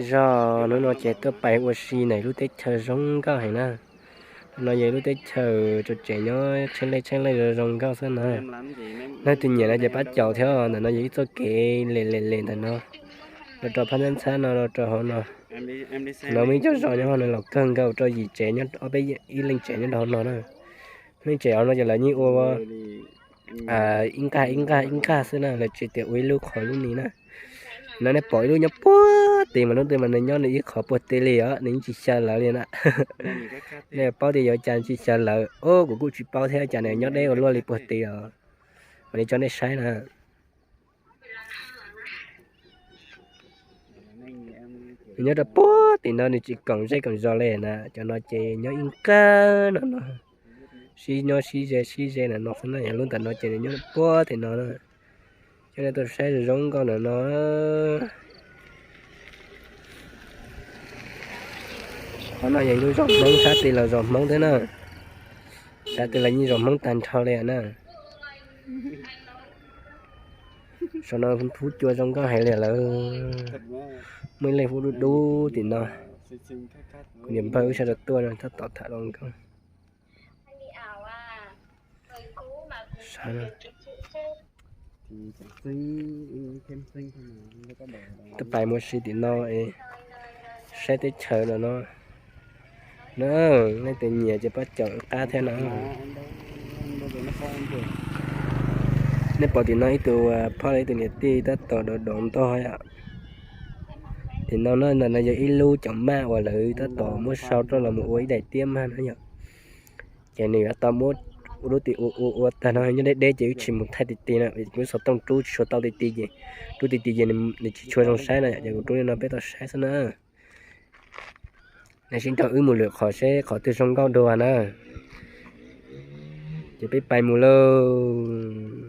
Zog hnub no ces tuaj pais ua si ntawm lub teb chaws zoo nkauj heev na. No yog lub teb chaws tso tseg nyob tsheej leej tsheej leej zoo zoo nkauj xwb na. Leej twg nyiam no ces pab caum thiab. Ntawm no yog ib txoj kev les les les ntawm no los rau phab ntxhab ntxhab no los rau hauv no. No muaj ib co zos nyob hauv no los kawg nkaus rau yim tsev nyob ob peb ib leej tsev nyob rau hauv no na. Leej tsev hauv no ces lawv yeej ua ib nqag ib nqag ib nqag xwb na, lawv tsis tias ua ib lub qhov lub ni na. No nej pom ib lub nyob puag tid mas lub twg mas nws nyob nws ib qhov puag tid li os, nws yeej tsis xyaw lawv li na. Nej paub tias yuav cas tsis xyaw lawv, kuv kuj tsis paub thiab, cas nws nyob deb ua luaj li puag tid os. Mam li tso nej saib na. Nws nyob rau puag tim no, nws tsis koom zej koom zos li na. Cov no ces nyob ib nqag no no, sib nyob sib ze sib ze na no xwb na. Yog lub ntawm no ces nws nyob puag tim no na. Coj nej tuaj saib zoo zoo nkauj ntawm no. Qhov no yog ib lub zos Hmoob, sab tid los zos Hmoob thiab na. Sab tid los yeej zos Hmoob tag nrho li na. Saum no hub cua zoo nkauj heev li lawm. Muaj ib leeg hub dub dub tim no. Kuv niam npawg wb sawv daws tuaj no tab tom tham zoo nkauj. Tuaj pais mus si tim no es saib teb chaws no no. Na, leej twg nyiam ces pab caum qab thiab no. Nej pom tim no ib tug phauj los ib tug niam tij tab tom dov dov ntog yom. Tim no na, ntawm no yog ib lub cov maj uas lawv tab tom muab sau rau los mus ua ib daim tiab maj no yom. Ces nws yuav tau muab ua lub tim ua ua ua tag no nyob deb deb ces wb tsis mus thaij ti ti na, kuv xov tooj rub tsis tshua tau ti ti ces, rub ti ti ces nws tsis tshua zoo saib na yom, ces kuv rub li no peb tau saib xwb na. Nej sib nrog wb mus lwm qhov seb qhov twg zoo nkauj dua na. Ces peb pais mus lauj.